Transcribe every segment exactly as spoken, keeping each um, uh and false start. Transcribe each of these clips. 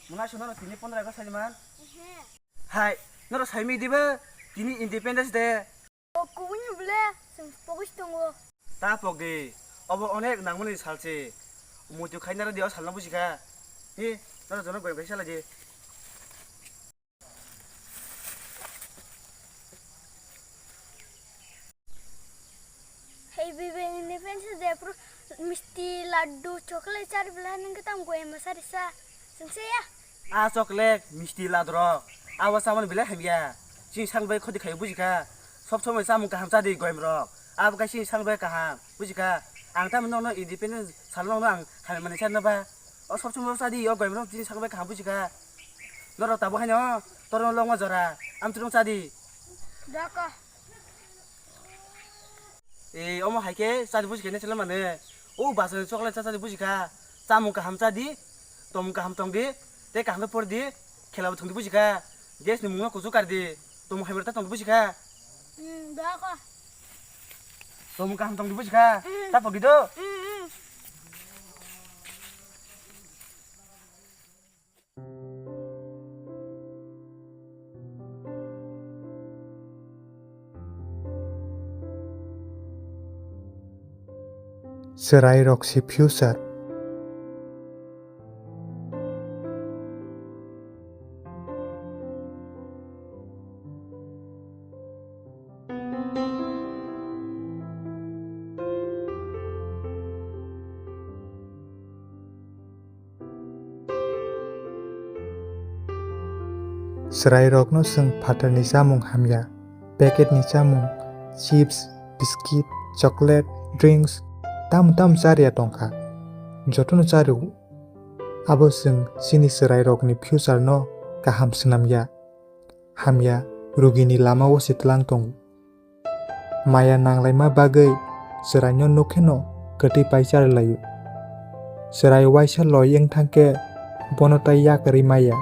Muna sono tini pondro August saliman. Hai, noro saimi diba tini Independence Day. O kubuni bole, sing pogis tongo. Ta pogdi, obo onek nangmani salchi. Muitu khainaro di o salno busikha. Hi, noro jono goyam kaisa lagi. Hey, bibi, Independence Day pro misti, laddu, chocolate char bela nang kitam goyam masarisa. Singse ya. A chocolate, misti ladrok, abo chamani belai hamya. Chini sak bai khoti khaio bujikha. Sob somoi chamung kaham chadi goyam rok. Abo khe chini sak bai kaham bujikha. Ang tamo nokno independence salo nokno ang hamya manwi chano ba. O sob somoi chadi o goyam rok chini sak bai kaham bujikha. Norok tabuk haino torno longma jora amchwrwng chadi. Doko. Ei, omo hai khe chadi buji khe naisala mane. O bazar ni chocolate cha chadi buji kha. Chamung kaham chadi, tomung kaham tongdi, tei kaham khe pordi, khela bo thwngdi buji kha. Gas ni mungno kuchuk kardi, tomung hamya ta tongdi buji kha. Hmm, doko. Tomung kaham tongdi buji kha. Hmm. Ta pogdi do. Hmm, hmm. Chwrairok si future. Chwrairokno chwng phatarni chamung hamya, packetni chamung, chips, biscuit, chocolate, drinks, tamo tamo charya tongkha. Jotono charw, abo chwng chini chwrairokni future-no kaham swnamya, hamya, rugini lamao se tlang tongo. Maya nanglaima bagwi chwraino nukheno kwtwi pai charlaio. Chwrai uaisa loi wng thangkhe bono tai yakarwi maya.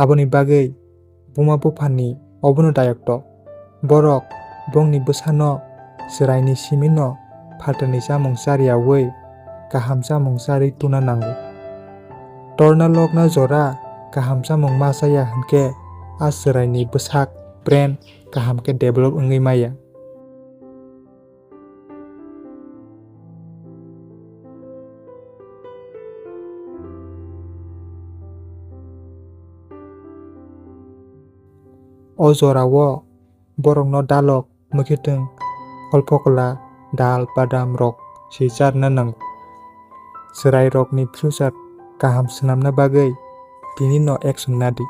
Aboni bagwi buma buphani obono dayokto. Borok bongni bwsano chwraini simino phatarni chamung chariyaui kaham chamung charwi tuna nango. Torna lokna jora kaham chamung ma chaya hinkhe a chwraini bwsak brain kaham khe develop wngwi maya. O jorao borokno dalok, mwkhwtwng, pholpokla, dal, badam rok se charwna nango. Chwrairokni future kaham swnamna bagwi tinino action nadi.